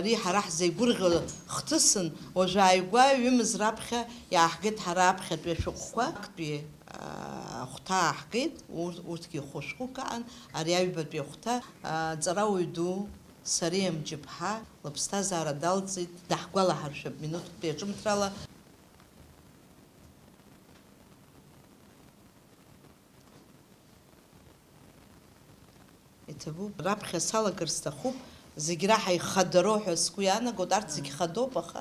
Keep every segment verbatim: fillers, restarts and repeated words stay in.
Ари ҳара ҳзеигәырӷьо хҭысын, уажәы ааигәа ҩымз раԥхьа иааҳгеит ҳара аԥхьатәи ашәҟәқәа, актәи, аа, ахәҭа ааҳгеит, ур-, урҭгьы хәышәҟәык аан, ари аҩбатәи ахәҭа, аа, ҵарауаҩ ду Сариа Мҷыԥҳа лыԥсҭазаара далҵит, даҳгәалаҳаршәап минуҭтәи аҿымҭрала. Иҭабуп. Раԥхьа салагар сҭахуп, зегь раҳа ихадароу ҳәа сгәы иаанагоит, арҭ зегь хадоуп, аха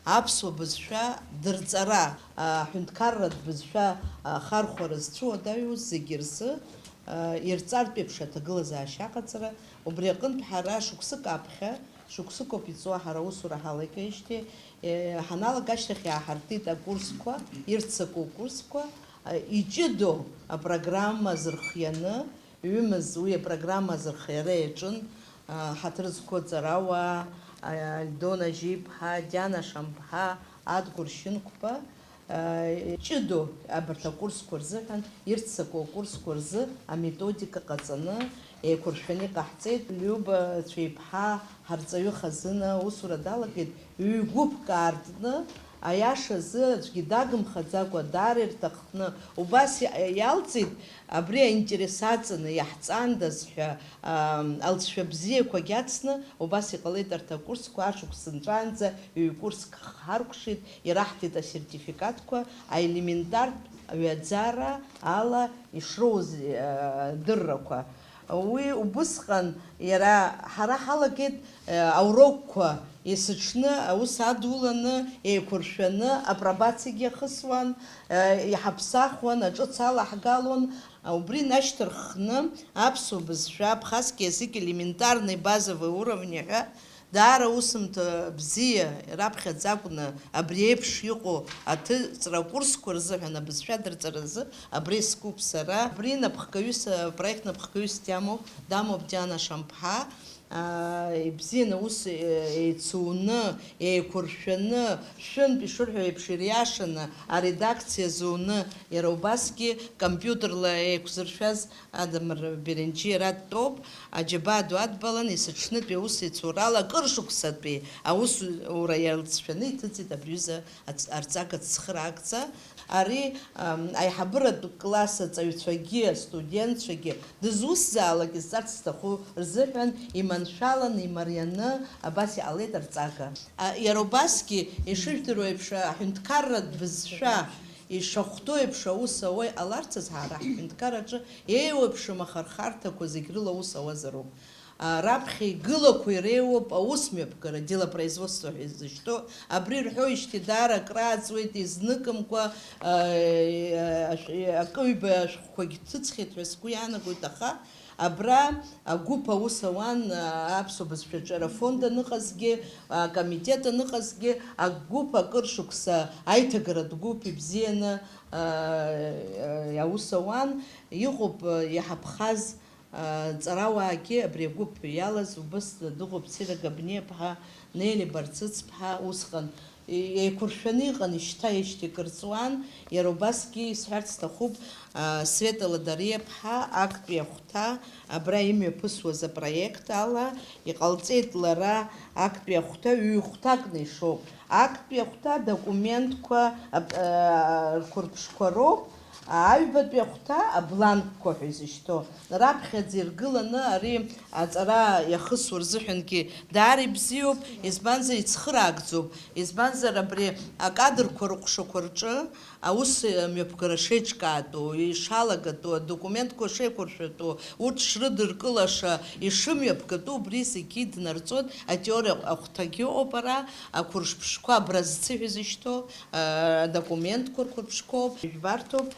аԥсуа бызшәа дырҵара, аҳәынҭқарратә бызшәа ахархәара зцәуадаҩу зегь рзы, а, ирҵартә еиԥш аҭагылазаашьа аҟаҵара, убри аҟынтә ҳара шықәсык аԥхьа, шықәсыкоуп иҵуа ҳара аусура ҳалагеижьҭеи, е, ҳаналага ашьҭахь иааҳартит акурсқәа, ирццакуа акурсқәа, а, иҷыдоу апрограмма азырхианы, ҩымз уи апрограмма азырхиара иаҿын, а, ҳаҭыр зқәу аҵарауаа, а, Альдона Жьиԥҳа, Диана Шамԥҳа, Адгәыр Шьынқәба, а, ҷыдоу абарҭ акурсқәа рзыҳәан, ирццакуа акурсқәа рзы аметодика ҟаҵаны, еиқәыршәаны иҟаҳҵеит. Лиуба Цәеиԥҳа, ҳарҵаҩы хазына, аусура далагеит, ҩ-гәыԥк аартны, аиашазы аӡәгьы дагымхаӡакәа, даара ирҭахны убас иа-, иалҵит, абри аинтерес аҵаны иаҳҵандаз ҳәа, аа, алҵшәа бзиақәагь ацны, убас иҟалеит арҭ акурсқәа, ашықәс нҵәаанӡа ҩ-курск ҳаркәшеит, ираҳҭеит асертификатқәа, аелементартә ҩаӡара ала ишроуз, аа, дыррақәа. Уи убысҟан иара ҳара ҳалагеит, э, аурокқәа есыҽны аус адуланы, еиқәыршәаны апробациагьы иахысуан, э, иҳаԥсахуан, аҿыц алаҳгалон. Убри нашьҭырххны аԥсуа бызшәа, абхазский язык элементарный базовый уровни ҳәа даара усумҭа бзиа, раԥхьаӡа акәны абри еиԥш иҟоу аҭыҵра акурсқәа рзыҳәан абызшәа дырҵаразы абра искуп сара. Абри напхгаҩыс, апроект напхгаҩыс диамоуп, дамоуп Диана Шамԥҳа. Аа, ибзианы аус, е-, еицуны, еиқәыршәаны, шәынтә ишырҳәо еиԥш ириашаны, аредакциа зуны, иара убасгьы компиутерла еиқәзыршәаз Адамыр Беренџьиа иара дтәоуп, аџьабаа ду адбалан, есыҽнытәи аус еицурала акыр шықәсатәи аусура иалҵшәаны иҭыҵит абри аҩыза ац-, арҵага цхыраагӡа. Ари, ам, аиҳабыратә класс аҵаҩцәагьы, астудентцәагьы дызусзаалак изҵарц зҭаху рзыҳәан иманшәаланы, имарианы абас иҟалеит арҵага. А, иара убасгьы, ишыжәдыруа еиԥш, аҳәынҭқарратә бызшәа ишахәҭоу еиԥш аус ауа иҟаларц азы ҳара ҳҳәынҭқарраҿы еиуеиԥшым ахырхарҭақәа зегь рыла аус ауазароуп. А, раԥхьа игылақәа иреиуоуп аус мҩаԥгара, делопроизводство ҳәа изышьҭоу. Абри рҳәоижьҭеи даара акрааҵуеит, изныкымкәа, а, ашә-, акы-ҩба ашәҟәқәагь ҭыҵхьеит ҳәа сгәы иаанагоит, аха абра агәыԥ аус ауан, а, аԥсуа бызшәаҿы ара афонд аныҟазгьы, акомитет аныҟазгьы, агәыԥ акыр шықәса аиҭагаратә гәыԥ ибзианы, а, а, аус ауан. Иҟоуп, а, иҳаԥхаз, а, ҵарауаагьы абри агәыԥ иалаз убыс дыҟоуп Цира Габниаԥҳа, Нели Барцыцԥҳа, усҟан еиқәыршәаны иҟан, ишьҭа ишьҭа икырҵуан, иара убасгьы исҳәарц сҭахуп, а, Света Ладариаԥҳа актәи ахәҭа, абра имҩаԥысуаз апроект ала, иҟалҵеит лара актәи ахәҭа, ҩ-хәҭакны ишоуп. Актәи ахәҭа адокументқәа, ап-, а, рқәырԥшқәа роуп, аҩбатәи ахәҭа абланкқәа ҳәа изышьҭоу. Раԥхьаӡа иргыланы ари аҵара иахысуа рзыҳәангьы даара ибзиоуп, избанзар, ицхыраагӡоуп, избанзар, абри акадрқәа рыҟәшақәа рҿы аус мҩаԥгара шеиҿкаатәу, ишалагатәу, адокументқәа шеиқәыршәатәу, урҭ шрыдыркылаша, ишымҩаԥгатәу, убри зегьы иднарҵоит, атеориа ахәҭагьы ыҟоуп ара, ақәыршԥшқәа абра зцыҳәа изышьҭоу, адокументқәа рқәырԥшқәоуп, жәбарҭоуп,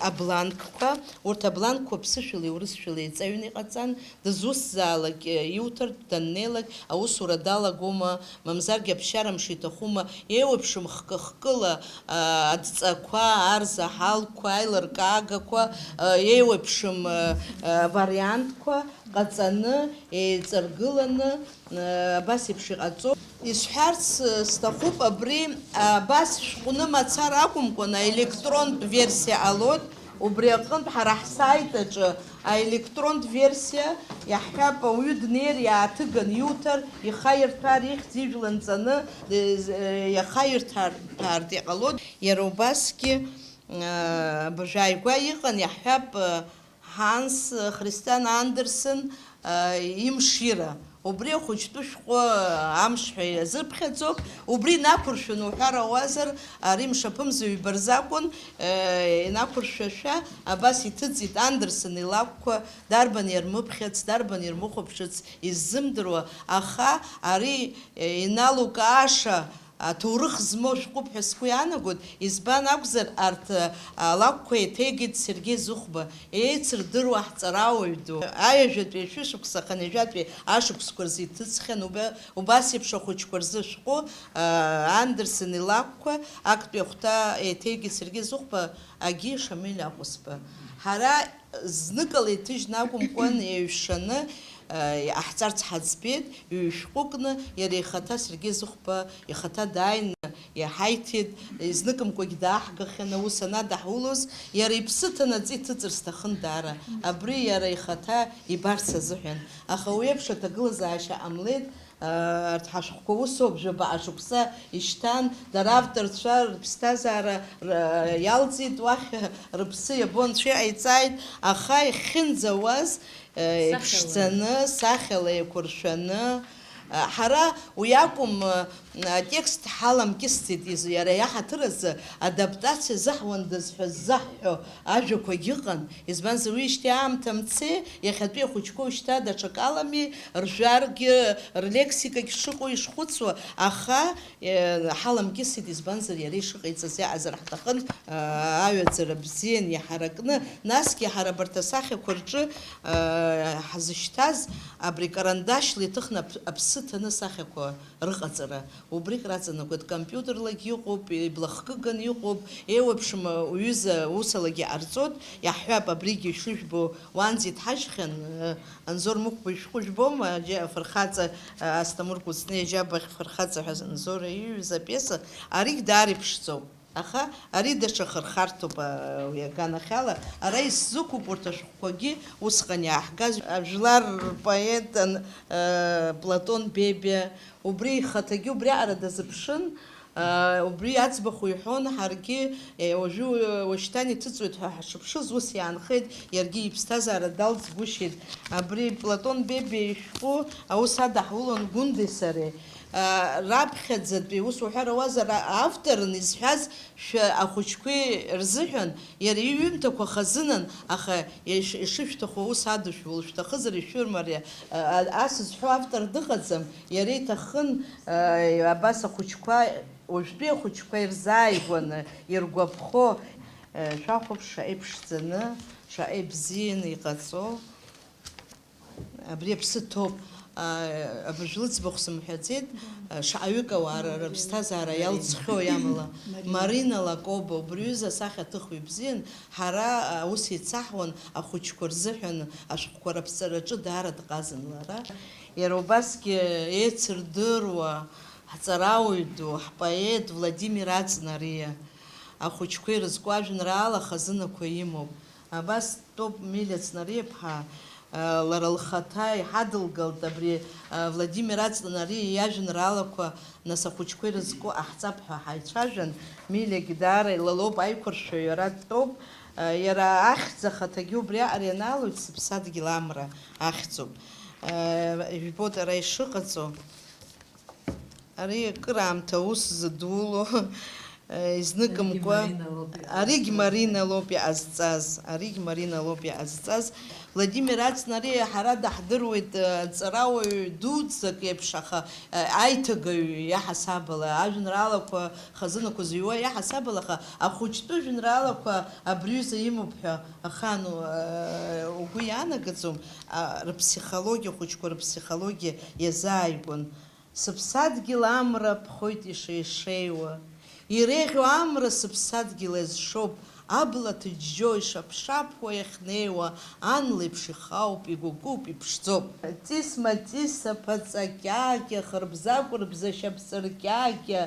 абланкқәа, урҭ абланкқәа ԥсышәала, урысшәала еиҵаҩны иҟаҵан, дызусзаалак, э, иуҭартә даннеилак, аусура далагома, мамзаргьы аԥсшьара мшы иҭахума, еиуеиԥшым хкы-хкыла, а, адҵақәа, арзаҳалқәа, аилыркаагақәа, а, еиуеиԥшым, а, а, вариантқәа ҟаҵаны, еиҵаргыланы, а, абас еиԥш иҟаҵо. Исҳәарц, а, сҭахуп, абри, а, абас шәҟәны мацара акәымкәан, аелектронтә версиа ҟалоит, убри аҟынтә ҳара ҳсайт аҿы Аелектронтә версиа, иаҳҳәап, ауаҩы днеир, иааҭыган иуҭар, ихаирҭәаар, ихьӡ ижәла нҵаны, э, э, иахаирҭәаартә иҟалоит. Иара убасгьы, э, абыржә ааигәа иҟан, иаҳҳәап, э, Ҳанс, э, Христиан Андерсен, э, имшира. Убри ахәыҷтәы шәҟәы, э, амш ҳәа иазыԥхьаӡоуп. Убри инақәыршәаны уҳәар ауазар, ари мшаԥымза ҩба рзы акәын, э, инақәыршәашәа абас иҭыҵит Андерсен илакәқәа, дарбан ирмыԥхьац, дарбан ирмыхәаԥшыц иззымдыруа, аха ари, э, иналукааша аҭоурых змоу шәҟәуп ҳәа сгәы иаанагоит. Избан акәзар, арҭ, э, алакәқәа еиҭеигеит Сергеи Зыхәба, еицырдыруа ҳҵарауаҩ ду. Аҩажәатәи ашәышықәса, хынҩажәатәи ашықәсқәа рзы иҭыҵхьан, убри, убас еиԥш ахәыҷқәа рзы шәҟәы, э, Андерсен илакәқәа, актәи ахәҭа еиҭеигеит Сергеи Зыхәба, Агьи Шамиль Аҟәысба. Ҳара зныкала иҭыжьны акәымкәан, еиҩшаны, э, иҟаҳҵарц ҳаӡбеит, ҩ-шәҟәыкны, иара ихаҭа Сергеи Зыхәба ихаҭа дааины иҳаиҭеит, изныкымкәагь дааҳгахьан, аус анадаҳулоз, иара иԥсы ҭанаҵы иҭыҵыр сҭахын даара, абри иара ихаҭа ибарц азыҳәан. Аха уи еиԥш аҭагылазаашьа ҟамлеит, арҭ ҳашәҟәқәа усоуп, жәабаҟа шықәса ишьҭан, дара авторцәа рыԥсҭазаара р-, иалҵит, уахь рыԥсы иабо анцәа иҟаиҵааит, аха иахьынӡауаз, э, Сахьала. Иԥшӡаны, сахьала еиқәыршәаны, э, ҳара уи акәым, э, атекст ҳаламкьысӡеит, из-, иара иаҳаҭыр азы адаптациа заҳуандаз ҳәа ззаҳҳәо ажәақәагь ыҟан, избанзар, уиижьҭеи аамҭа мцеи, иахьатәи ахәыҷқәоу шьҭа даҽакалами, ржәаргьы, рлексикагь шыҟоу ишхәыцуа, аха, э, ҳаламкьысит, избанзар, иара ишыҟаиҵаз иаҟазар ҳҭахын, э, аҩаӡара бзиан иҳаракны, насгьы ҳара абарҭ асахьақәа рҿы, э, ҳзышьҭаз абри карандашьла иҭыхны аԥ-, аԥсы ҭаны асахьақәа рыҟаҵара. Убригь раҵанакуеит, компиутерлагь иҟоуп, иблахкыганы иҟоуп, еиуеиԥшым уҩыза усалагьы ҟарҵоит, иаҳҳәап, абригьы ишыжәбо уанӡа иҭҳажьхьан, э, Анзор Мықәба ишәҟәы жәбома, џьа-, афырхаҵа, э, Асҭамыр Кәыҵниа иџьабахь фырхаҵа ҳәа Анзор иҩыз апиеса, аригь даара иԥшӡоуп. Аха ари даҽа хырхарҭоуп, а, уи аганахьала. Ара исзықәуп урҭ ашәҟәқәагьы усҟан иааҳгаз. Ажәлар рпоет ан-, а, Платон Бебиа, убри ихаҭагьы убриаҟара дазыԥшын, а, убри аӡбахә иҳәон, ҳаргьы, е, уажәы, уашьҭан иҭыҵуеит ҳәа ҳшыԥшыз, ус иаанхеит, иаргьы иԥсҭазаара далҵгәышьеит. Абри Платон Бебиа ишәҟәы аус адаҳулон Гәындеи сареи. Раԥхьаӡатәи, ус уҳәар ауазар, авторын изҳәаз шәа ахәыҷқәеи рзыҳәан, иара иҩымҭақәа хазынан, аха иш-, ишышәҭаху аус адушәа, улшәҭахызар ишәымариа, а, ас зҳәо автор дыҟаӡам, иара иҭахын, а, абас ахәыҷқәа, уажәтәи ахәыҷқәа ирзааигәаны, иргәаԥхо, а, шәахәаԥш шаҟа иԥшӡаны, шаҟа ибзианы иҟаҵоу. Абри аԥсы ҭоуп, аа, абыржә лыӡбахә сымҳәаӡеит, аа, шаҟаҩык ауаа р-, рыԥсҭазаара иалҵхьоу, иамала. Марина. Марина Лакоба, убри ҩыза асахьаҭыхҩы бзиан, ҳара, аа, аус еицаҳуан ахәыҷқәа рзыҳәан, ашәҟәқәа раԥҵараҿы даара дҟазан лара. Иара убасгьы еицырдыруа ҳҵарауаҩ ду, ҳпоет Владимир Аҵнариа, ахәыҷқәа ирызку ажәеинраала хазынақәа имоуп. Абас Топ Милиа Ҵнариаԥҳа, лара лхаҭа иҳадылгалт абри, Владимир Аҵнариа иажәеинраалақәа, нас ахәыҷқәа ирызку ҟаҳҵап ҳәа ҳаицәажәан, Милиагьы даара илалоуп, аиқәыршәаҩ иара дтәоуп, иара ахьӡ ахаҭагьы убриаҟара ианаалоит, сыԥсадгьыл амра ахьӡуп. Ижәбоит ара ишыҟаҵо. Ари акыраамҭа аус зыдуло, изныкымкәа, аригь Марина лоуп иҟазҵаз. Аригь Марина лоуп иҟазҵаз, аригь Марина лоуп иҟазҵаз. Владимир Аҵнариа ҳара даҳдыруеит, э, ҵарауаҩ дуӡӡак еиԥш, аха, э, аиҭагаҩ иаҳасабала, ажәеинраалақәа хазынақәа зыҩуа иаҳасабала, аха ахәыҷтәы жәеинраалақәа абри аҩыза имоуп ҳәа ахаан, э, угәы иаанагаӡом, а, рыԥсихологиа, ахәыҷқәа рыԥсихологиа иазааигәан. Сыԥсадгьыл амра ԥхоит ишеишеиуа, иреиӷьу амра сыԥсадгьыл иазшоуп, абла ҭыџьџьо ишаԥшаԥуа иахьнеиуа, ан леиԥш ихауп, игәыгәуп, иԥшӡоуп. Ҵис-маҵис аԥаҵа кьакьа, хырбзакәырбза шьапҵыр кьакьа,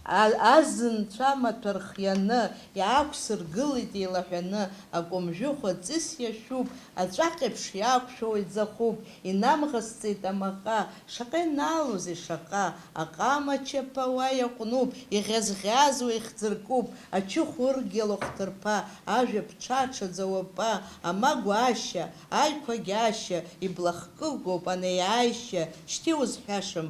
Азынцәа амаҭәа рхианы, иаақәсыргылеит еилаҳәаны, акәымжәыхә аҵыс иашәуп, аҵәаҟьеиԥш иаақәшәо иӡахуп, инамӷасҵеит амаҟа, шаҟа инаалозеи, шаҟа, аҟама чаԥа уа иаҟәнуп, иӷьазӷьазуа ихьӡыркуп, ачыхә ыргьало хҭырԥа, ажәа ԥҽаҽаӡа уапа, амагә ашьа, аиқәагь ашьа, иблахкыгоуп анеиааишьа, шьҭа иузҳәашам,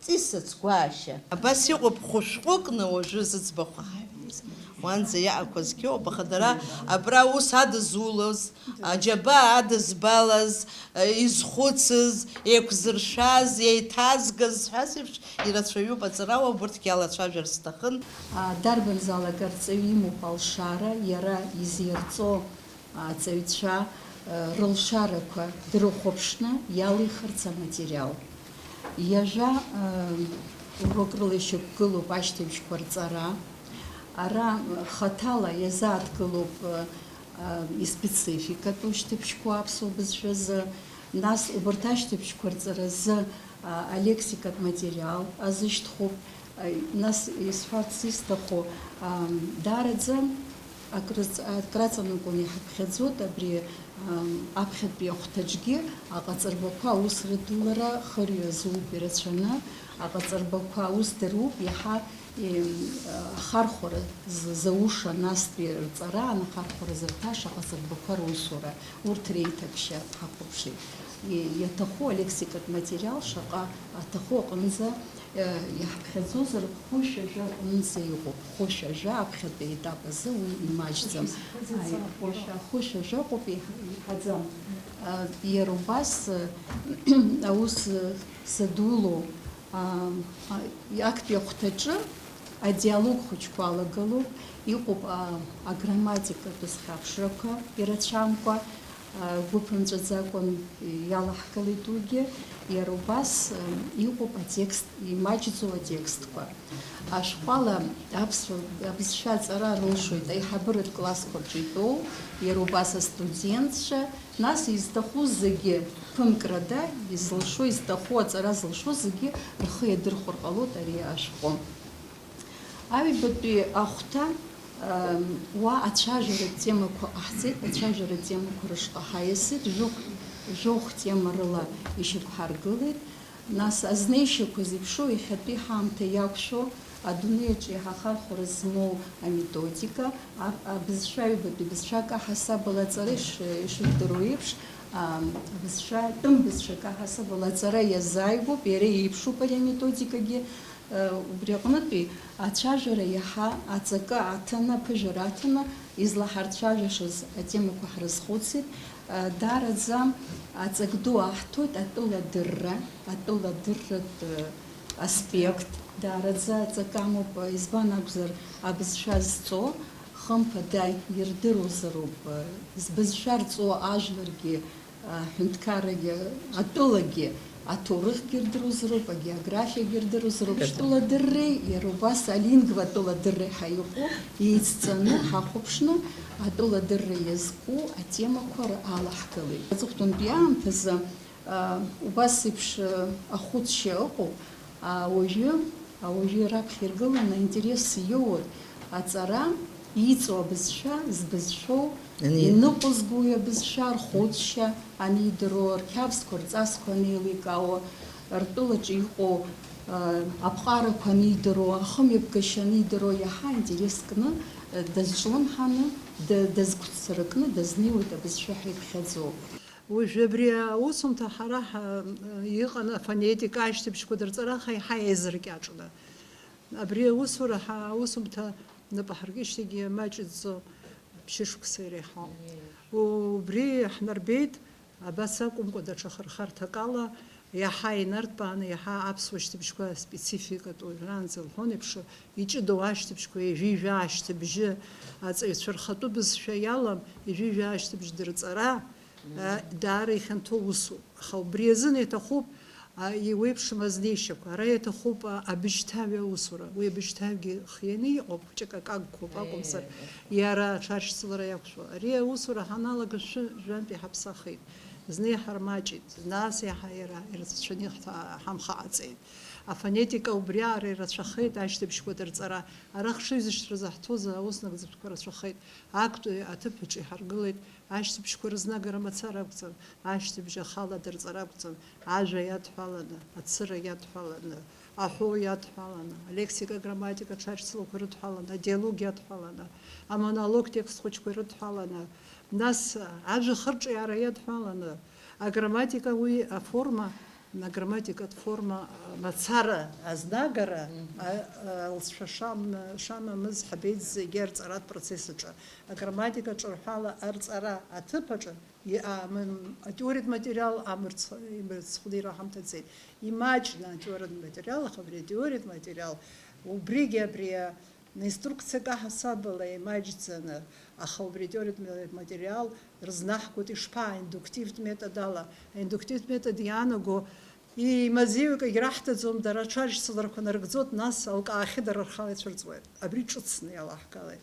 ҵиса цгәаашьа. Абас иҟоуп хәышәҟәыкны уажәы зыӡбахә ҳаҩуаз. Уанӡа иаақәазгьы ыҟоуп, аха дара абра аус адызулоз, аџьабаа адызбалаз, изхәыцыз, еиқәзыршәаз, еиҭазгаз зҳәаз еиԥш, ирацәаҩуп аҵарауаа, убырҭгьы алацәажәар сҭахын. А, дарбанзаалак арҵаҩы имоуп алшара, иара изирҵо аҵаҩцәа, э, рылшарақәа дрыхәаԥшны иалихырц аматериал. Ҩажәа, э, урок рыла ишьақәгылоуп ашьҭыбжьқәа рҵара. Ара, э, хаҭала иазааҭгылоуп, э, э, испецификатәу шьҭыбжьқәа аԥсуа бызшәазы. Нас убарҭ ашьҭыбжьқәа рҵаразы, а, алексикатә материал азышьҭхуп. Нас исҳәарц исҭаху, ам, даараӡа акраҵ-, акраҵанакуан иҳаԥхьаӡоит абри, ам, аԥхьатәи ахәҭаҿгьы аҟаҵарбақәа аус рыдулара хырҩа зуп ирацәаны, аҟаҵарбақәа аус даруп иаҳа, им, ахархәара з-, зауша, настәи рҵара анахархәара зырҭаша аҟаҵарбақәа русура, урҭ реиҭакшьа ҳахәаԥшит. И-, иаҭаху алексикатә материал шаҟа аҭаху аҟынӡа Иаҳԥхьаӡозар, хәышә ажәа аҟынӡа иҟоуп. Хәышә ажәа аԥхьатәи аетап азы уи имаҷӡам. Хәышә хәышә, хәышә ажәа ыҟоуп, еиҳа-, еиҳаӡам. А, иара убас, а, аус, а, задулоу, а, а, актәи ахәҭаҿы адиалог хәыҷқәа алагалоуп, иҟоуп, а, аграмматикатә зхьаԥшрақәа ирацәамкәа, Гәы ԥымҵәаӡакәан иалаҳгалеит уигьы. Иара убас, м, иҟоуп атекст, имаҷӡоу атекстқәа. Ашәҟәала аԥсуа, абызшәа аҵара рылшоит аиҳабыратә классқәа рҿы итәоу, иара убас астудентцәа, нас изҭаху зегьы, ԥымкрада изылшо, изҭаху аҵара зылшо зегьы рхы иадырхәар ҟалоит ари ашәҟәы. Аҩбатәи ахәҭа, ам, уа ацәажәаратә темақәа ҟаҳҵеит, ацәажәаратә темақәа рышҟа ҳаиасит, жәохә, жәохә тема рыла ишьақәҳаргылеит. Нас азнеишьақәа зеиԥшроу иахьатәи ҳаамҭа иақәшәо, адунеи аҿы иаҳа ахархәара змоу аметодика, а-, абызшәа аҩбатәи бызшәак аҳасабала аҵара иш-, ишыжәдыруа еиԥш, ам, абызшәа, тәым бызшәак аҳасабала аҵара иазааигәоуп, иара еиԥшуп ари аметодикагьы. Убри аҟнытәи ацәажәара иаҳа аҵакы аҭаны, аԥыжәара аҭаны, излаҳарцәажәашаз атемақәа ҳрызхәыцит. Даараӡа аҵак ду аҳҭоит атәыла адырра, атәыла адырратә аспект даараӡа аҵак амоуп, избан акәзар, абызшәа зҵо, хымԥада, ирдыруазароуп, збызшәа рҵо ажәларгьы, аҳәынҭқаррагьы, атәылагьы, аҭоурыхгьы рдыруазароуп, агеографиагьы рдыруазароуп, Географиа. Шәтәыла дырреи, иара убас алингва атәыла дырреи ҳәа иҟоу, еицҵаны ҳахәаԥшны, атәыла дырра иазку атемақәа р-, алаҳгалеит. Аҵыхәтәантәи аамҭазы, а, убас еиԥш, а, ахәыцшьа ыҟоуп, а, уажәы Ауаҩы раԥхьа иргыланы аинтерес иоур, аҵара, иҵоу абызшәа, збызшәоу, Ани- иныҟәызго уи абызшәа, рхәыцшьа анидыруа, рқьабзқәа, рҵасқәа анеиликаауа, ртәылаҿы иҟоу, а, аԥҟарақәа анидыруа, ахымҩаԥгашьа анидыруа, иаҳа аинтерес кны, а, дазҿлымҳаны, да-, дазгәцаракны дазнеиуеит абызшәа ҳәа иԥхьаӡоу. Уажәы абри аусумҭа ҳара ҳа-, иҟан афонетика ашьҭыбжьқәа дырҵараха иаҳа еизыркьаҿны. Абри аусура ҳа-, аусумҭа нап аҳаркижьҭеигьы маҷӡоу ԥшьышықәса иреиҳау. Убри ҳнарбеит, абас акәымкәа, даҽа хырхарҭак ала, иаҳа инарҭбааны, иаҳа аԥсуа шьҭыбжьқәа спецификатә уажәраанӡа лҳәон еиԥш, иҷыдоу ашьҭыбжьқәа, ҩажәи жәаа шьҭыбжьы, аҵаҩцәа рхатәы бызшәа иалам, ҩажәи жәаа шьҭыбжь дырҵара, Мгм. Даара ихьанҭоу усуп. Аха убри азын иаҭахуп, а, еиуеиԥшым азнеишьақәа. Ара иаҭахуп, а, абыжьҭаҩы аусура. Уи абыжьҭаҩгьы хианы иҟоуп, хәҷык акы агхоуп акәымзар, Еи. Иара аҽаршьцылара иақәшәо. Ари аусура ҳаналага шәы-, жәантә иҳаԥсахит. Зны иҳармаҷит, нас иаҳа иара ирацәаны иҳҭа-, ҳамхаҟаҵеит. Афонетика убриаҟара ирацәахеит, ашьҭыбжьқәа дырҵара. Ара хшыҩзышьҭра заҳҭоз аус нагӡатәқәа рацәахеит. Актәи аҭыԥ аҿы иҳаргылеит, ашьҭыбжьқәа рызнагара мацара акәӡам, ашьҭыбжь ахала дырҵара акәӡам, ажәа иадҳәаланы, ацыра иадҳәаланы, аҳәоу иадҳәаланы, алексика, аграмматика аҽаршьцылақәа рыдҳәаланы, адиалог иадҳәаланы, амонолог текст хәыҷқәа ирыдҳәаланы, нас ажәа хырҿиаара иадҳәаланы, аграмматика уи аформа, аграмматикатә форма мацара азнагара, мгм, а, а, лҵшәа шам-, шамамыз ҳабеит зегьы арҵаратә процесс аҿы. Аграмматика ҿырҳәала арҵара аҭыԥ аҿы иаамын-, атеориатә материал амырц-, имырцхәны ираҳамҭаӡеит. Имаҷны атеориатә материал, аха абри атеориатә материал, убригьы абри аинструкциак аҳасабала имаҷӡаны, аха убри атеориатә материал рызнаҳгоит ишԥа, аиндуктивтә метод ала. Аиндуктивтә метод иаанаго, имазеиуа акгьы раҳҭаӡом, дара аҽаршьцыларақәа нарыгӡоит, нас алкаахьы дара рхала ицәырҵуеит. Абри ҿыцны иалаҳгалеит.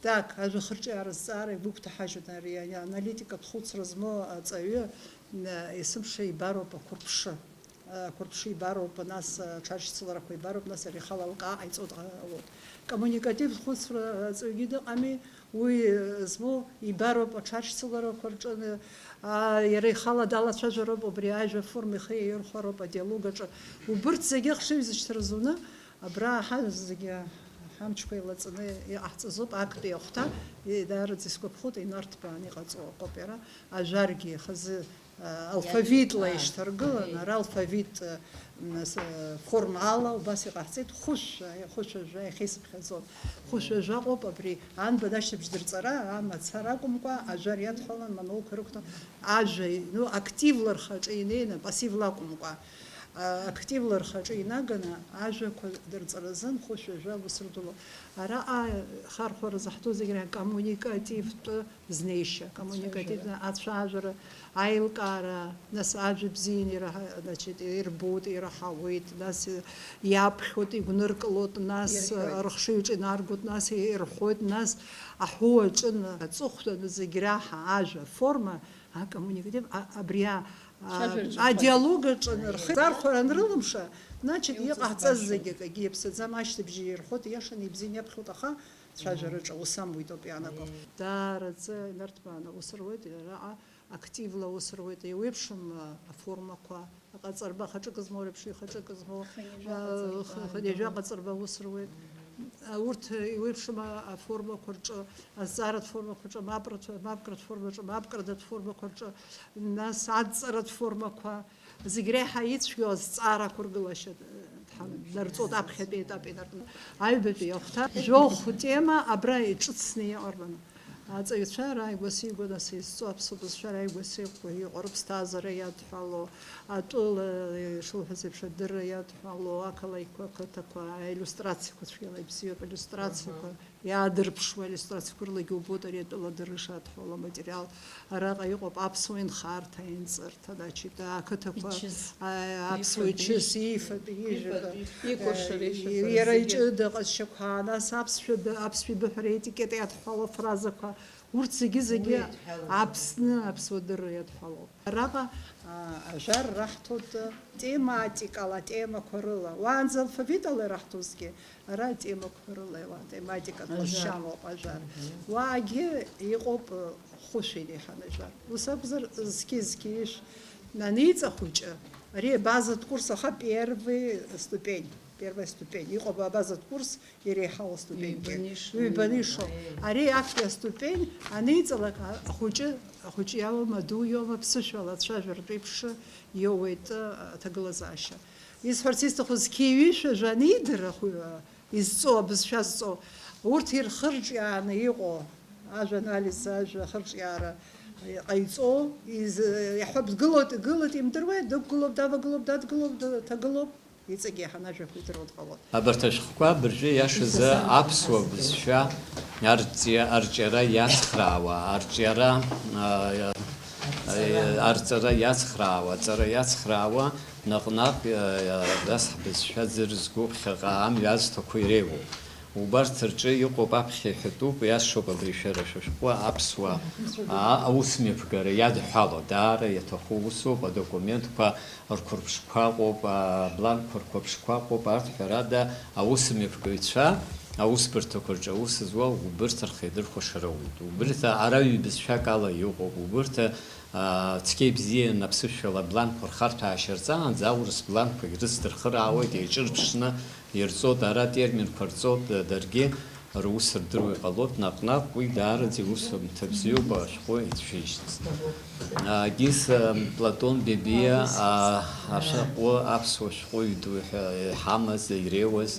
Так, ажәа хырҿиаара азҵаара игәыгәҭаҳажьуан ари аналитикатә хәыцра змоу аҵаҩы, м, есымша ибароуп ақәырԥшы. Ақәырԥшы ибароуп, нас аҽаршьцыларақәа ибароуп, нас ари ихала алкаа ҟаиҵоит ҟалоит. Коммуникативтә хәыцра аҵаҩгьы дыҟами, уи змоу ибароуп аҽаршьцыларақәа рҿы, а, иара ихала далацәажәароуп, убри ажәа форма ихы иаирхәароуп адиалог аҿы. Убырҭ зегьы ахшыҩзышьҭра зуны, абра ҳа-, зегьы ҳамчқәа еилаҵаны иҟаҳҵазоуп актәи ахәҭа, и-, даараӡа исгәаԥхоит, инарҭбааны иҟаҵоу акоуп иара, ажәаргьы хазы, а, алфавитла, а, ишьҭаргылан, ара алфавит, а, м, с-, форма ала убас иҟаҳҵеит, хәышәа, хәышәа жәа иахьеисыԥхьаӡо. Хәышәа жәа ыҟоуп абри, анбан ашьҭыбжь дырҵара, амацара акәымкәа, ажәар иадҳәалан, монологқәа рықәҭа, ажәа, ну, активла рхаҿы инеины, пассивла акәымкәа, а, активла рхаҿы инаганы ажәақәа дырҵаразын хәышәа жәа аус рдуло. Араҟа хархәара заҳҭо зегь рахь коммуникативтә знеишьа, коммуникативтә ацәажәара, аилкаара, нас ажәа бзианы ираҳа-, значит, ирбоит, ираҳауеит, нас иаԥхьоит, игәныркылоит, нас, ирҳәоит, рыхшыҩ ҿинаргоит, нас ирҳәоит, нас аҳәоу аҿы аҵыхәтәаны зегь раҳа ажәа аформа, акоммуникатив, а-, абри а-, а-, Цәажәараҿы адиалог аҿы нырхеит. Архәара анрылымша, значит, иҟаҳҵаз зегьы акгьы иаԥсаӡам, ашьҭыбжьы ирҳәоит, иашаны ибзианы иаԥхьоит, аха цәажәараҿы аус амуит ауп иаанаго. Даараӡа инарҭбааны аус руеит, араҟа активла аус руеит, еиуеиԥшым, а, аформақәа, аҟаҵарба, хаҿык змоу реиԥш, ихаҿык змоу, хынҩажәа а, ҟаҵарба, х-, хынҩажәа ҟаҵарба аус руеит. А, урҭ еиуеиԥшым, а, аформақәа рҿы, азҵааратә формақәа рҿы, мапратә, мапкратә форма рҿы, мапкрадатә формақәа рҿы, нас адҵаратә формақәа, зегь реиҳа ицәгьоу азҵаара ақәыргылашьа, э, дҳа-, днарҵоит, аԥхьатәи етап инаркны. Аҩбатәи ахәҭа, жәохә тема абра иҿыцны иҟарҵон. Аҵаҩцәа рааигәа сеигәа, нас изҵо аԥсуа бызшәа рааигәа сеиқәа иҟоу рыԥсҭазаара иадҳәало, атәыла, ишылҳәаз еиԥш, адырра иадҳәало, ақалақьқәа, ақыҭақәа, аиллиустрациақәа цәгьала ибзиоуп, аиллиустрациақәа. Аҳа. Иаадырԥшуа аиллиустрациақәа рылагьы убоит ари атәыла адырра шадҳәало аматериал. Араҟа иҟоуп аԥсуа инхарҭа, аинҵырҭа, значит, ақыҭақәа, ичыс, а, аԥсуа ичыс, ифатә, ижәҩа, ифатә, икәашара, а, ишьақәара иара зегьы. Иҿы дыҟазшьақәа, нас аԥсшәа ды-, аԥсшәа ибыҳәара аетикет иадҳәало афразақәа, урҭ зегьы-зегьы уи идҳәалоуп. Аԥсны аԥсуа дырра иадҳәалоуп. Араҟа, а, ажәар раҳҭоит тематикала, темақәа рыла. Уаанӡа алфавитала ираҳҭозгьы, ара темақәа рыла, уа тематикатә ҟазшьалоуп ажәар. Мгм. Уаагьы иҟоуп, э, хәышәи реиҳаны ажәар. Ус акәзар, зқьи-зқьи ишә-, аниҵа хәыҷы, ари абазатә курс аха первый ступень, первая ступень. Иҟоуп абазатә курс, иреиҳау аступеньгьы. Ҩбаны ишоу. Ҩбаны ишоу. Ари актәи аступень аниҵалак, а-, ахәыҷы, ахәыҷы иоума, аду иоума, ԥсышәала ацәажәаратә еиԥш иоуеит, а, аҭагылазаашьа. Исҳәарц исҭаху, зқьи ҩышәи ажәа анидыр, ахәы-, а, изҵо, абызшәа зҵо, урҭ ирхырҿиааны иҟоу, ажәа анализ, ажәа ахырҿиаара ҟаиҵо, из-, иаҳҳәап, дгылоит, дгылоит, имдыруеи, дықәгылоуп, давагылоуп, дадгылоуп, д-, ҭагылоуп. Иҵегь еиҳаны ажәақәа идыруа дҟалоит. Абарҭ ашәҟәқәа абыржәы иашазы аԥсуа бызшәа арҵиа-, арҿиара иацхраауа, арҿиара, а, а, арҵара иацхраауа, аҵара иацхраауа, наҟ-наҟ, а, абас ҳбызшәа ӡырзго ԥхьаҟа амҩа азҭақәа иреиуоуп. Убарҭ рҿы иҟоуп, аԥхьа иҳәатәуп, иашоуп абри шәара шәышәҟәы аԥсуа, аа, аусмҩаԥгара иадҳәало, даара иаҭаху усуп, адокументқәа рқәырԥшқәа ыҟоуп, абланкқәа рқәыԥшқәа ыҟоуп, арҭ ҳәарада аусмҩаԥгаҩцәа, аусбарҭақәа рҿы аус зуа убырҭ рхы иадырхәаша роуеит. Убырҭ ара ҩбызшәак ала иҟоуп, убырҭ, аа, цқьа ибзианы аԥсышәала абланқәа рхарҭәаашьа рҵаанӡа аурыс бланқәагь рыцдырхыраауеит, еиҿырԥшны ирҵоит, ара атерминқәа рҵоит, даргьы рус рдыруа иҟалоит, наҟ-наҟ уи даараӡа иусумҭа бзиоуп ашәҟәы ицәижьырц. Гиса Платон Бебиа, а, ашәҟәы, аԥсуа шәҟәыҩҩы ду ҳәа иҳамаз, иреиуаз,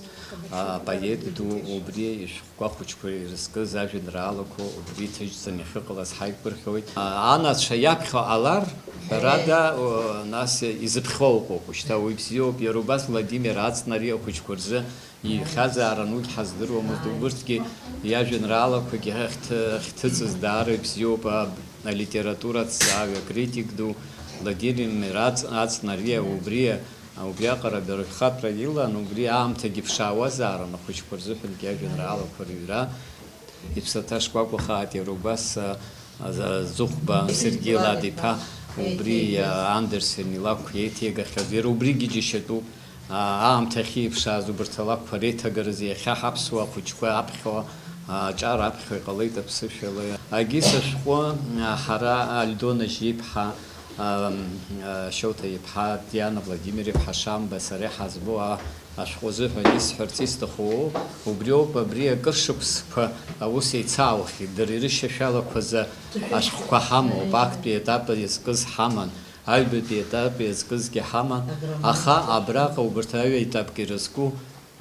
а, апоет ду, убри ишәҟәқәа хәыҷқәа ирызкыз ажәеинраалақәа убри иҭыжьӡаны иахьыҟалаз ҳаиқәырхьоит. А, анацәа иаԥхьо ҟалар, ҳәарада, о, нас изыԥхьо ыҟоуп, шьҭа уи бзиоуп. Иара убас Владимир Аҵнари ахәыҷқәа рзы иҩхьазаарын, уигь ҳаздыруамызт, убырҭгьы иажәеинраалақәагьы ахьҭы-, ахьҭыҵыз даара ибзиоуп, а, алитература аҭҵааҩы, акритик ду Владимир Аҵ-, Аҵнариа убри, а, убриаҟара дара рхатәра илан, убри аамҭагьы ԥшаауазаарын, ахәыҷқәа рзыҳәангьы ажәеинраалақәа рыҩра. Иԥсаҭа шкәакәахааит, иара убас, а, а, Зыхәба Сергеи Лад-иԥа, убри, а, Андерсен илакә иеиҭеигахьаз, иара убригьы џьашьатәуп. А, аамҭа ахьеиԥшааз убарҭ алакәқәа реиҭагаразы иахьа ҳаԥсуа ахәыҷқәа аԥхьо, а, аҿар аԥхьо иҟалеит аԥсышәала. Агьыс ашәҟәы, а, ҳара Альдона Жьиԥҳа, а, м, а, Шьоҭа иԥҳа Диана Владимир-иԥҳа Шамба сара иҳазбо, а, ашәҟәы азыҳәан исҳәарц исҭаху убриоуп, абри акыр шықәсқәа аус еицаауахьеит, дара ирышьашәалақәаз ашәҟәқәа ҳамоуп, актәи етап иазкыз ҳаман, аҩбатәи етап иазкызгьы ҳаман, аха абраҟа убарҭ аҩ-етапк ирызку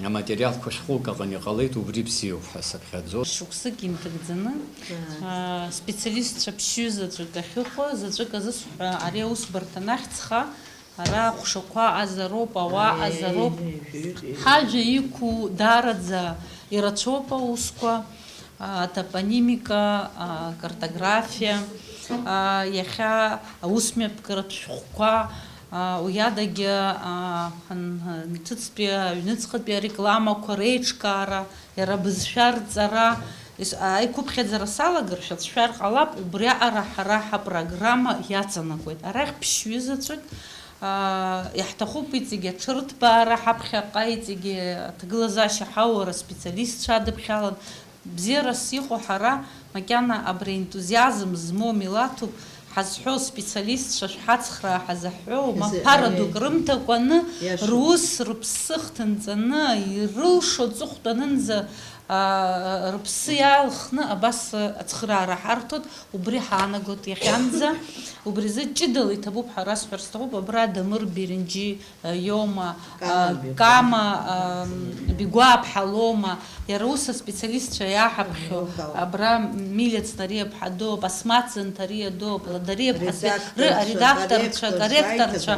аматериалқәа шәҟәык аҟны иҟалеит, убри бзиоуп ҳәа сыԥхьаӡоит. Шықәсык инҭагӡаны, аа, специалистцәа ԥшьҩы заҵәык ахьыҟоу, заҵәык азы сҳәа, ари аусбарҭа анахьӡха, ара аҟәшақәа аҟазароуп, ауаа аҟазароуп. Ҳажәа иқәу даараӡа ирацәоуп аусқәа, атопонимика, акартографиа, иахьа аусмҩаԥгаратә шәҟәқәа, уи адагьы, ан-, анҭыҵтәи аҩныҵҟатәи арекламақәа реиҿкаара, иара абызшәа рҵара, ес-, аиқәыԥхьаӡара салагар, шәацәшәар ҟалап, убриаҟара ҳара ҳапрограмма иаҵанакуеит. Арахь ԥшьҩы заҵәык, аа, иаҳҭахуп иҵегьы аҽырҭбаара, ҳаԥхьаҟа иҵегьы аҭагылазаашьа ҳаура специалистцәа адыԥхьалан. Бзиарас иҟоу ҳара, макьана абри аентузиазм змоу милаҭуп ҳазҳәо, специалистцәа шәҳацхраа ҳазаҳҳәо, ма ԥара дук рымҭакәаны, рус, рыԥсы хҭынҵаны, ирылшо аҵыхәтәанынӡа, аа, рыԥсы иалхны абас ацхыраара ҳарҭоит, убри ҳаанагоит иахьанӡа. Убри азы ҷыдала иҭабуп ҳәа расҳәар сҭахуп, абра Дамыр Беренџьи, э, иоума, Кама, э, Бигәа. Кама, э, Бигәааԥҳа лоума, иара ус аспециалистцәа иаҳаԥхьо, абра Милиа Цнариаԥҳа доуп, Асмаҭ Занҭариа доуп, Ладариаԥҳа Сбеи-, ры-, аредакторцәа, акорректорцәа,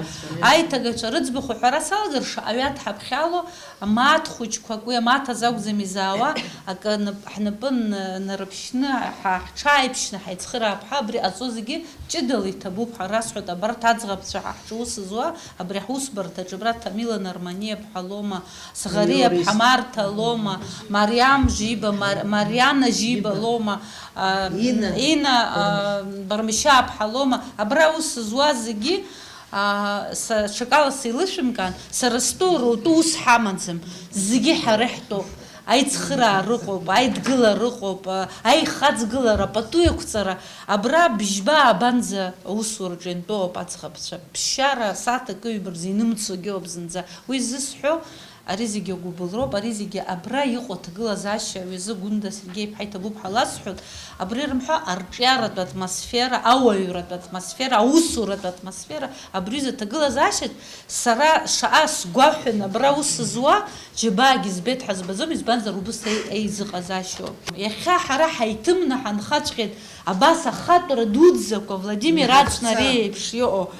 аиҭагацәа рыӡбахә ҳәара салагар, шаҟаҩы дҳаԥхьало, амаҭ хәыҷқәак, уи амаҭ азы акәӡам изаауа, акы нап-, ҳнапы н-, нарыԥшьны, ҳа-, ҳҽааиԥшьны ҳаицхыраап ҳәа, абри ҟаҵо зегьы ҷыдала иҭабуп ҳәа расҳәоит, абарҭ аӡӷабцәа ҳа ҳҿы ус зуа, абри ҳусбарҭаҿы, абра Ҭамила Нарманиа-ԥҳа лоума, Сӷариа-ԥҳа Марҭа лоума, Мариам Жиба, Мар-, Мариана Жиба лоума, а, Ина. Ина, а, Бармышьаа-ԥҳа лоума, абра ус зуа зегьы, аа, са ҽакала сеилышәымкаан, сара стәоу рутәы ус ҳамаӡам, зегьы ҳара иаҳтәуп, аицхыраара ыҟоуп, аидгылара ыҟоуп, а, аихаҵгылара, пату еиқәҵара, абра бжьба-ааба-нӡа аусураҿы иантәоуп аӡӷабцәа, ԥсшьара асааҭ акы-ҩба рзы инымцогьы ыҟоуп зынӡа. Уи зысҳәо, ари зегьы агәыбылроуп, ари зегьы абра иҟоу аҭагылазаашьа аҩазы Гәында Сергеи-иԥҳа иҭабуп ҳәа ласҳәоит, абри рымҳәо арҿиаратә атмосфера, ауаҩратә атмосфера, аусуратә атмосфера, абри изы аҭагылазаашьаҿ сара шаҟа сгәаҳәын, абра аус зуа џьабаагьы збеит ҳәа збаӡом, избанзар, убыс еи-, еизыҟазаашьоуп. Иахьа ҳара ҳаиҭымны ҳанхаҵәҟьеит, абас ахатәра дуӡӡақәа, Владимир Аҵнариа иеиԥш иҟоу,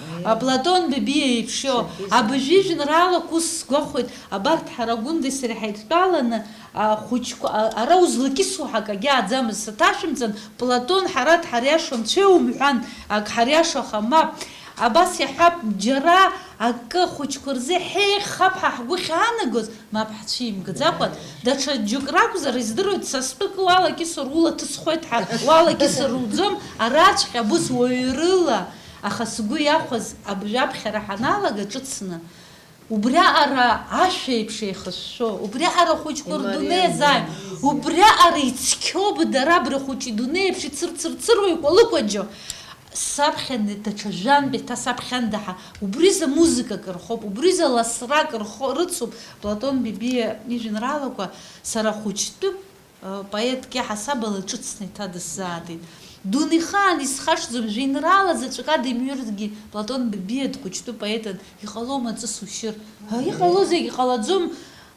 Платон Бебиа иеиԥш иҟоу, абыржәы ижәеинраалақәа ус сгәахәуеит, абарҭ ҳара Гәындеи сареи ҳаидтәаланы, ахәыҷқәа, а-, ара узлакьысуа ҳәа акагьы ааӡамызт, саҭашәымҵан, Платон, ҳара дҳариашо анцәа иумҳәан, ак ҳариашахам, мап. Абас иаҳҳәап, џьара Акы ахәыҷқәа рзы ҳеиӷьхап ҳәа ҳгәы ахьаанагоз, мап ҳцәимгаӡакәан, даҽа џьоук ракәзар, издыруеит, са стәы кы уалакьысыр улаҭысхоит ҳәа, уалакьысыр уӡом, араҵәҟьа абыс уаҩрыла, аха сгәы иахәаз абжә аԥхьара ҳаналага ҿыцны, убриаҟара ашәа еиԥш еихышәшәо, убриаҟара ахәыҷқәа рдунеи азааим, убриаҟара ицқьоуп дара абри ахәыҷ идунеи еиԥш ицырцырцыруа икәалыкәаџьо. Саԥхьан даҽа жәантә еиҭа саԥхьан даҳа, убриза музыкак рхоуп, убриза ласрак рхо-, рыцуп, Платон Бебиа ижәеинраалақәа сара хәыҷтәы, э, поетк иаҳасабала ҿыцны еиҭа дысзаатит. Дунеихаан исхашҭӡом, жәеинраала заҵәык адимҩыргьы Платон Бебиа дхәыҷтәы поетын, иҟалома аҵыс ушьыр? Ҳа, иҟалозеи, егьҟалаӡом,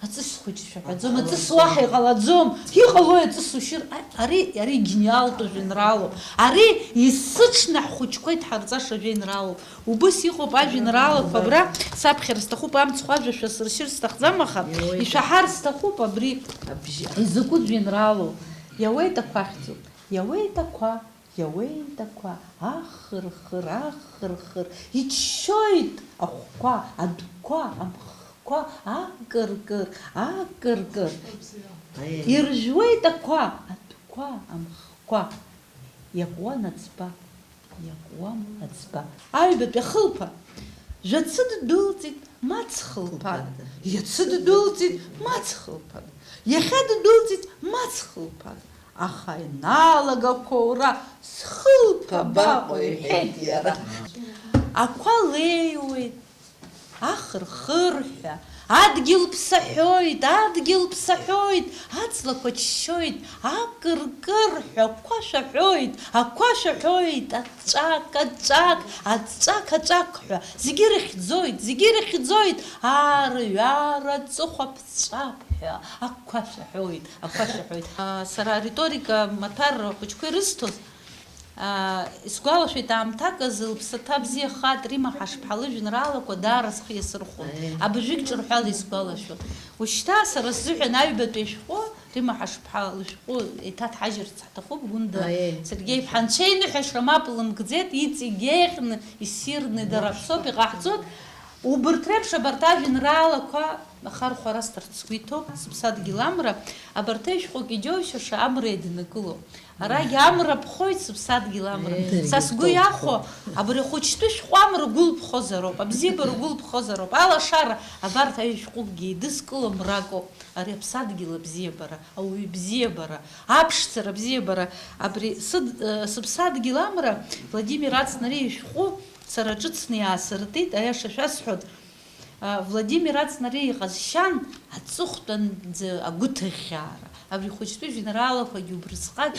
Аҵыс хәыҷы шәаҳәаӡом, аҵыс уаҳа иҟалаӡом. Иҟалои аҵыс ушьыр? А-, ари, ари гениалтәу жәеинраалоуп. Ари есыҽны ҳхәыҷқәа идҳарҵаша жәеинраалоуп. Убыс иҟоуп ажәеинраалақәа абра, саԥхьар сҭахуп, амцхә ажәа шәасыршьыр сҭахӡам, аха ишәаҳар сҭахуп абри. Абжьы. Изакәытә жәеинраалоу? Иауеит ақәа ахьӡуп. Иауеит ақәа. Иауеит ақәа, ахыр-хыр, ахыр-хыр, иччоит ахәқәа, адәқәа, амхқәа, акыр-кыр, акыр-кыр. Иржәуеит ақәа, адәқәа, амхқәа. Иакуан аӡба, иакуам аӡба. Аҩбатәи ахылԥа. Жәацы ддәылҵит, Мац хылԥада, иацы ддәылҵит, Мац хылԥада, иахьа ддәылҵит, Мац хылԥада, аха ианалага ақәоура, схылԥа баҟоу, иҳәеит иара. Ақәа леиуеит, ахырхырҳәа, адгьыл ԥсаҳәоит, адгьыл ԥсаҳәоит, аҵлақәа ччоит, акыркырҳәа, ақәа шәаҳәоит, ақәа шәаҳәоит, аҵәак, аҵәак, аҵәак, аҵәак ҳәа, зегьы ирыхьӡоит, зегьы ирыхьӡоит, аарҩара аҵыхәа ԥҵәап ҳәа, ақәа шәаҳәоит, ақәа шәаҳәоит. А, сара ариторика маҭәар ахәыҷқәа ирысҭоз, а, исгәалашәоит, аамҭак азы лыԥсаҭа бзиахааит Римма Ҳашԥҳа лыжәеинраалақәа даара схы иасырхәон. Аи. Абыржәгь ҿырҳәала исгәалашәон. Ушьҭа сара сзыҳәан аҩбатәи ашәҟәы Римма Ҳашԥҳа лышәҟәы еиҭаҭҳажьырц ҳҭахуп, Гәында Аиеи. Сергеи-иԥҳа, Анцәа иныҳәа шамап лымкӡеит, иҵегь еиӷьны, иссирны дара аԥсоуп, иҟаҳҵоит. Убырҭ реиԥш абарҭ ажәеинраалақәа ахархәара асҭарц сгәы иҭоуп, Сыԥсадгьыл амра, абарҭ аҩ-шәҟәык иџьоушьаша амра иаднакыло. Арагь амра ԥхоит, Сыԥсадгьыл амра. Еи. Са сгәы иахәо, абри ахәыҷтәы шәҟәы амра гәылԥхозароуп, абзиабара гәылԥхозароуп, алашара, абарҭ аҩ-шәҟәыкгьы еидызкыло мракоуп. Ари аԥсадгьыл абзиабара, ауаҩы ибзиабара, аԥшӡара абзиабара, абри сыд-, э, Сыԥсадгьыл амра, Владимир Ацнариа ишәҟәы сара ҿыцны иаасыртит, аиаша шәасҳәоит, а, Владимир Ацнариа иҟазшьан аҵыхәтәанӡа агәыҭыӷьӷьаара. Абри хәыҷтәы жәеинраалақәагьы убрысҟак,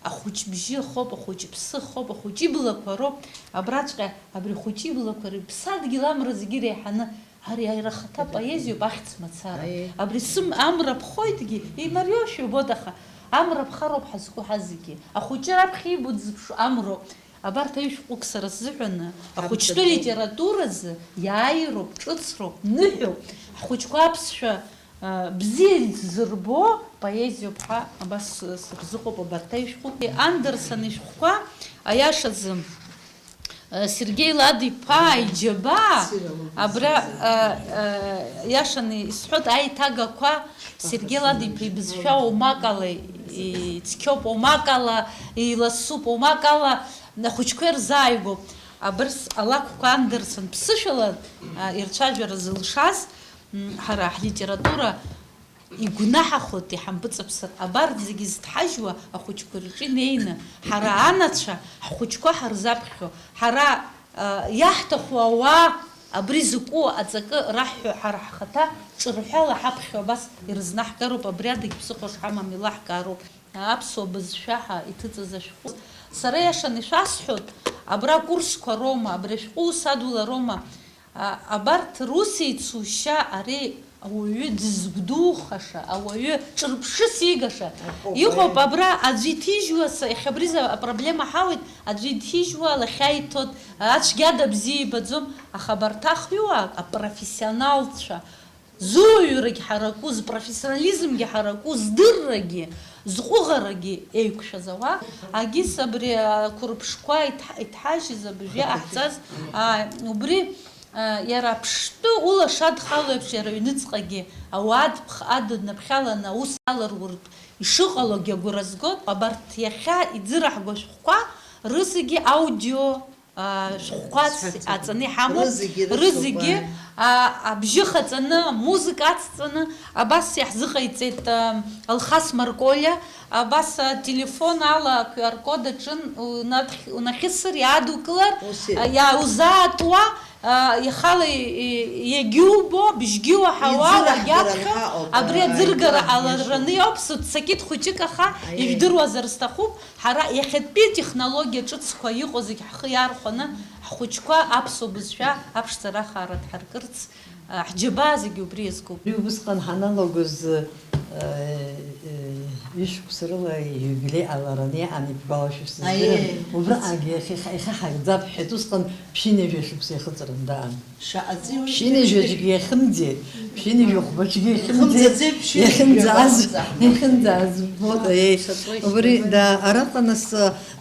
ахәыҷ бжьы ахоуп, ахәыҷ ԥсы ахоуп, ахәыҷ иблақәа роуп, абраҵәҟьа абри ахәыҷ иблақәа рыԥсадгьыл амра зегьы иреиҳаны Ари ари ахаҭа поезиоуп, ахьӡ мацара. Аиеи. Абри сым-, амра ԥхоитгьы, еимариоушәа иубоит, аха амра ԥхароуп ҳазқәу ҳазегьы. Ахәыҷы раԥхьа иибо дзыԥшу амроуп. Абарҭ аҩ-шәҟәык сара сзыҳәаны ахәыҷтәы литературазы иааироуп, ҿыцроуп, ныҳәоуп. Ҳхәыҷқәа аԥсшәа, а, бзиа изырбо поезиоуп ҳәа абас сырзыҟоуп абарҭ аҩ-шәҟәык. Андерсон ишәҟәқәа, аиашазы, Сергеи Лад-иԥа иџьабаа, абра, а, а, иашаны исҳәоит, аиҭагақәа Сергеи Лад-иԥа ибызшәа омакала ицқьоуп, омакала иласуп, омакала ахәыҷқәа ирзааигәоуп. Абырс алакәқәа Андерсон ԥсышәала, а, ирцәажәара зылшаз, м, ҳара ҳлитература Игәнаҳахоит иҳампыҵаԥсар, абарҭ зегьы зҭҳажьуа ахәыҷқәа рҿы инеины, ҳара анацәа, ҳхәыҷқәа ҳарзаԥхьо, ҳара, а, иаҳҭаху ауаа абри зыкәу аҵакы раҳҳәо, ҳара ҳхаҭа ҿырҳәала ҳаԥхьо абас ирызнаҳгароуп, абри адагь ԥсыхәа шҳамам илаҳкаароуп. Аԥсуа бызшәа ҳәа иҭыҵыз ашәҟәы. Сара иашаны ишәасҳәоит, абра акурсқәа роума, абри ашәҟәы ус адулароума, А, абарҭ рус еицушьа ари ауаҩы дызгәдухаша, ауаҩы ҿырԥшыс иигаша. Акоуп, иҟоуп, аиеи. Абра аӡәы иҭижьуа, са, иахьа абри за-, апроблема ҳауеит, аӡәы иҭижьуа лахьа иҭоит, ацәгьа дабзиа ибаӡом, аха абарҭ ахҩуаак, апрофессионалцәа, зуаҩрагь ҳараку, зпрофессионализмгьы ҳараку, здыррагьы, зҟәыӷарагьы еиқәшәаз ауаа, агьыс абри ақәырԥшқәа иҭ-, иҭҳажьыз абыржәы иҟаҳҵаз, аа, убри Иара аԥштәы улашадхало еиԥш, иара аҩныҵҟагьы ауаа дыԥх-, адыднаԥхьаланы аус аларуртә ишыҟалогьы агәра згоит. Абарҭ иахьа иӡыраҳго ашәҟәқәа рызегьы аудио, а, шәҟәқәа аҵ-, аҵаны иҳамоуп. Рызегьы рыцуп, рызегьы, ааи. А, абжьы хаҵаны, амузыка ацҵаны, абас иаҳзыҟаиҵеит, а, Алхас Марколиа, абас ателефон ала Q R код аҿын унадх-, унахьысыр, иаадукылар, ус еиԥш. А, иааузаатуа, а, ихала и-, и-, иагьубо, бжьгьы уаҳауа, иӡырҳгара уагьаԥхьо, анҳаҟоуп, абри а, аӡыргара иӡырҳгашьоуп. Алараны иоуп, сыццакит хәыҷык, аха, аиеи, ижәдыруазар сҭахуп, ҳара иахьатәи атехнологиа ҿыцқәа иҟоу зегь ҳхы иархәаны, ҳхәыҷқәа аԥсуа бызшәа аԥшӡара ахаара дҳаркырц, а, ҳџьабаа зегьы убри иазкуп. Уи усҟан ҳаналагоз, э, э, ҩышықәса рыла ииубилеи ҟалараны иҟан, ибгәалашәо сыздырам. Аиеи. Убраҟагьы иахьа, иахьа ҳагӡап ҳҳәеит, усҟан ԥшьынҩажәа шықәса иахыҵрын даан. Шаҟа ӡиуеит. Ԥшьынҩажәаҿгьы иахьымӡеит, ԥшьынҩажәи хәбаҿгьы иахьымӡеит, иахьымӡаӡеит, иахьынӡааз, иахьынӡааз, вот, аиеи. Убри, да, араҟа нас,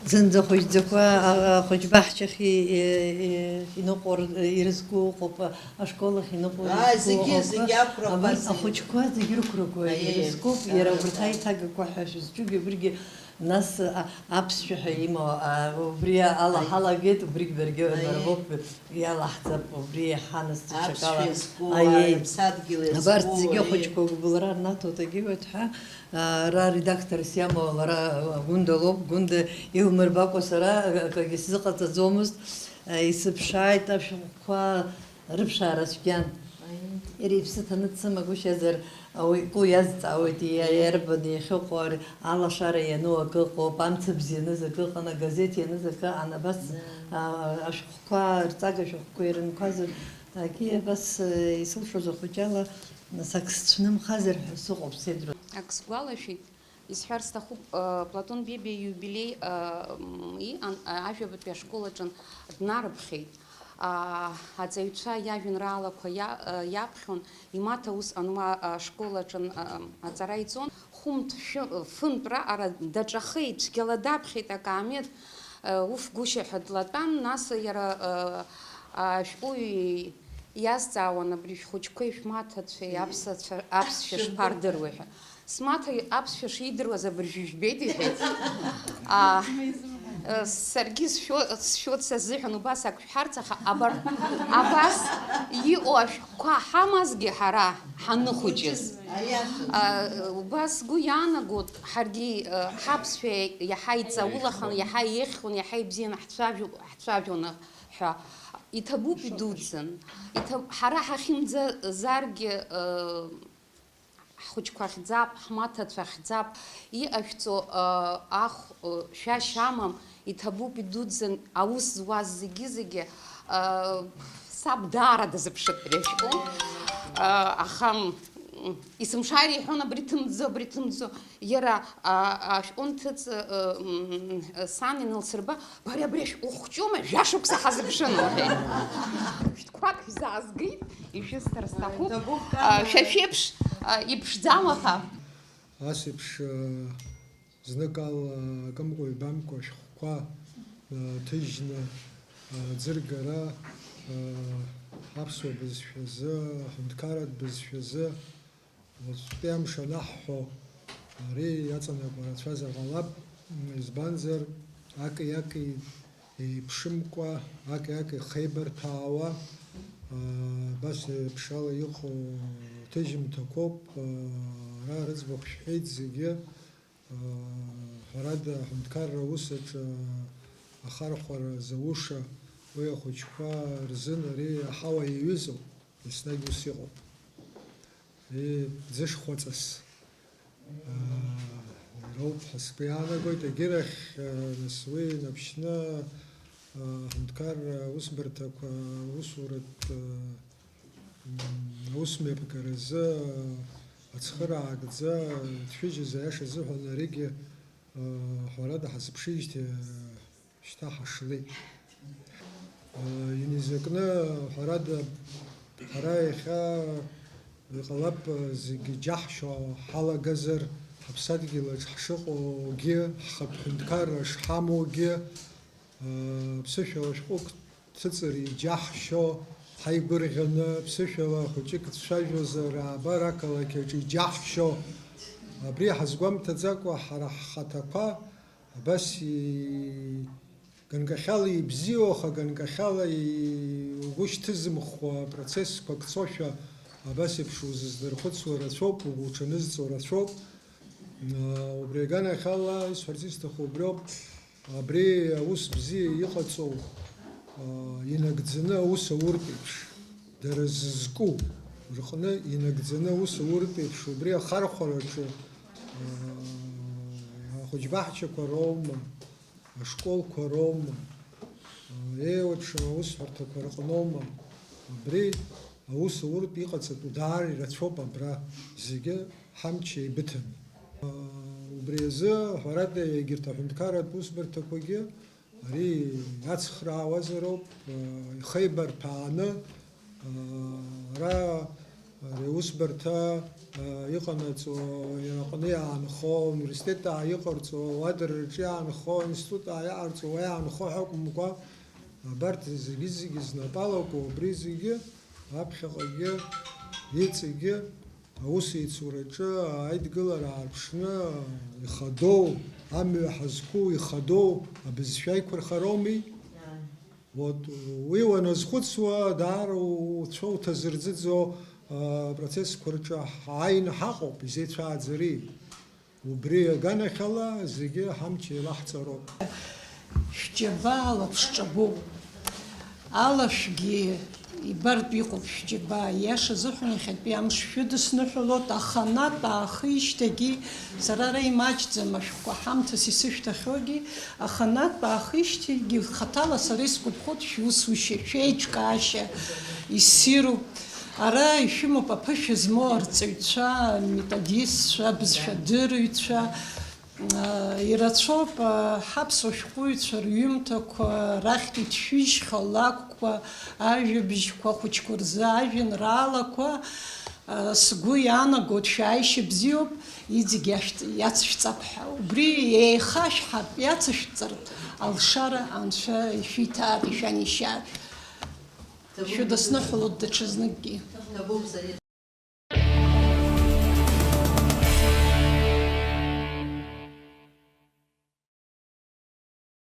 зынӡа хәыҷӡақәа, а, а, хәыҷбаҳчахь и-, и-, и-, иныҟәо р-, ирызку ыҟоуп, ашкол ахь иныҟәо, аа, ирызку зегьы, ыҟоуп. Зегьы ақәрақәа, абар, зегьы. Ахәыҷқәа зегьы рықәрақәа, аиеи, ирызкуп, иара убарҭ аиҭагақәа ҳәа шәызҿугьы убригьы, нас, а, аԥсшәа ҳәа имоу, а, убри ала, аиеи, ҳалагеит, убригь баргьы, аиеи, баргьоуп, иалаҳҵап, убри иаҳа нас даҽакала. Аԥсшәа иазку, аиеи, аԥсадгьыл иазку, абарҭ зегьы, аиеи, ахәыҷқәа гәыблра рнаҭоит, егьи уеит ҳәа, а, ара аредакторс иамоу лара, а, Гәында лоуп, Гәында илмырбакәа сара, а, акгьы сзыҟаҵаӡомызт, а, исыԥшааит ашәҟәқәа, рыԥшаара цәгьан. Аиеи. Иара иԥсы ҭаны дсымагәышьазар, ауаҩы иазҵаауеит, иа-, иарбан иахьыҟоу, ари алашара иану акы ыҟоуп, амца бзианыз акы ыҟан, агазеҭ ианыз акы ыҟан, абас, да, а, ашәҟәқәа, рҵага шәҟәқәа ирынқәазар, егьи абас, э, исылшоз ахәыҷала, нас ак сцәнымхазар ҳәа сыҟоуп, сеидру. Ак сгәалашәеит. Исҳәар сҭахуп, э, Платон Бебиа ииубилеи, э, м, иҟан, э, ажәабатәи ашкол аҿын днарыԥхьеит. А, аҵаҩцәа иажәеинраалақәа иа-, э, иаԥхьон, имаҭа усҟан уа, э, ашкол аҿын, э, аҵара иҵон. Хәынтә-шәы-, фынтә раҟара даҿахеит, цәгьала даԥхьеит акаамеҭ, э, уф, гәышьа ҳәа длатәан, нас иара, э, ашәҟәыҩҩы иазҵаауан, абри шәхәыҷқәеи шәмаҭацәеи аԥсацәа-, аԥсшәа шԥардыруеи ҳәа. Смаҭа аԥсшәа шидыруаз абыржәы жәбеит, иҳәеит. А, э, саргьы сшәо-, сшәоит сазыҳәан убас ак шәҳәарц, аха абар-, абас иҟоу ашәҟәқәа ҳамазгьы ҳара ҳаныхәыҷыз. Аиаша. А, убас сгәы иаанагоит, ҳаргьы, э, ҳаԥсшәа иаҳа иҵаулахан, иаҳа еиӷьхон, иаҳа ибзианы ҳцәажәо-, ҳцәажәон ҳәа. Иҭабуп идуӡӡан. Иҭаб-, ҳара ҳахьымӡазаргьы, э, Ҳхәыҷқәа ахьӡап, ҳмаҭацәа ахьӡап, иҟашәҵо, ыы, ахә, ыы, шәашьа амам, иҭабуп, идуӡӡан аус зуаз зегьы-зегьы, ыы, саб даара дазыԥшып ари ашәҟәы. Ыы, аха, м, исымшааир иҳәон, абри ҭымӡӡо, абри ҭымӡӡо. Иара, а, ашәҟәы нҭыҵ-, ыы, м, сан ианылсырба, бара абри ашәҟәы хәҷума, жәашықәса ҳазыԥшын, лҳәеит. Шәҟәқәак шәзаазгеит. Ишәысҭар сҭахуп. Ҭабуп, а, камера. Шәа шәеиԥш, а, иԥшӡам, аха. Ас еиԥш, а, зныкала акымкәа-ҩбамкәа ашәҟәқәа, а, ҭыжьны, а, аӡыргара, а, ҳаԥсуа бызшәазы, аҳәынҭқарратә бызшәазы, уаҵәтәи амш анаҳҳәо, ари иаҵанакуа рацәазар ҟалап, избанзар, аки-аки еиԥшымкәа, аки-аки хеибарҭәаауа, аа, абас еиԥш ала иҟоу ҭыжьымҭақәоуп, аа, ара рыӡбахә шәҳәеит зегьы, аа, ҳәарада, аҳәынҭқарра аус аҿы ахархәара зауша, уи ахәыҷқәа рзын ари аҳауа иаҩызоуп, еснагь ус иҟоуп. Ии, ӡышхәаҵас, аа, роуп ҳәа сгәы иаанагоит. Егьирахь, аа, нас уи инаԥшьны, аа, аҳәынҭқарра аусбарҭақәа аусуратә, аа, м, аусмҩаԥгаразы, аа, ацхыраагӡа дшәыжьыз, аиаша азыҳәан, аригьы, аа, ҳәарада ҳазыԥшижьҭеи, аа, Шьҭа ҳашлеит. Инизакны, ҳәарада, ҳара иахьа иҟалап зегьы џьаҳшьо ҳалагазар, ҳаԥсадгьылаҿ ҳшыҟоугьы, ҳхатә ҳәынҭқарра шҳамоугьы, ԥсышәала шәҟәык ҭыҵыр иџьаҳшьо, Ҳаигәырӷьаны, ԥсышәала хәыҷык дцәажәозар, аабар ақалақь аҿы иџьаҳшьо, абри ҳазгәамҭаӡакәа ҳара ҳхаҭақәа абас и-, ганкахьала ибзиоу, аха ганкахьала и-, угәы шьҭызымхуа процессқәак цошәа абас еиԥш узыздырхәыцуа рацәоуп, угәы уҽанызҵо рацәоуп. Убри аганахьала исҳәарц исҭаху убриоуп. Абри аус бзиа иҟаҵоу, инагӡаны аус ауртә еиԥш, дара зызку рҟны инагӡаны аус ауртә еиԥш, убри ахархәараҿы, ахәыҷбаҳчақәа роума, ашколқәа роума, еиуеиԥшым аусҳәарҭақәа рҟноума, абри аус ауртә иҟаҵатәу даара ирацәоуп абра, зегьы ҳамч еибыҭаны. Убри азы, ҳәарада, егьырҭ аҳәынҭқарратә усбарҭақәагьы ари иацхраауазароуп, ихеибарҭәааны, ара ари аусбарҭа иҟанаҵо, аҟны иаанхо, ауниверситетаа иҟарҵо, ауадараҿы иаанхо, аинститутаа иҟарҵо, уа иаанхо ҳәа акәымкәа, абарҭ зегьы-зегьы знапы алаку, убри зегьы аԥхьаҟагьы, иҵегьы аусеицураҿы аидгылара аарԥшны ихадоу, амҩа ҳазқәу ихадоу абызшәа иқәырхароуми? Вот, уи уаназхәыцуа, даара уцәа уҭазырӡыӡо, а, процессқәа рҿы ҳааины ҳаҟоуп, изеицәааӡари? Убри аганахьала зегьы ҳамч еилаҳҵароуп. Шәџьабаа лаԥшҿабоуп. Алашәгьы ибартә иҟоуп шәџьабаа. Ииашазы ҳәа, иахьатәи амш шәыдысныҳәалоит, аханатә аахижьҭеигьы, сара ара имаҷӡам ашәҟәқәа ҳамҭас исышәҭахьоугьы, аханатә аахижьҭеигьы хаҭала сара исгәаԥхоит шәусушьа, шәеиҿкаашьа, иссируп. Ара ишәымоуп аԥышәа змоу арҵаҩцәа, аметодистцәа, абызшәадырыҩцәа. Ирацәоуп ҳаԥсуа шәҟәыҩҩцәа рҩымҭақәа, рахьтә иҭшәыжьхьоу алакәқәа, ажәабжьқәа хәыҷқәа рзы ажәеинраалақәа. Сгәы иаанагоит, шәааишьа бзиоуп, иҵегь иацшәҵап ҳәа. Убри еихашәҳартә, иацышәҵартә алшара Анцәа ишәиҭааит, ишәанишьааит. Шәыдысныҳәалоит даҽазныкгьы.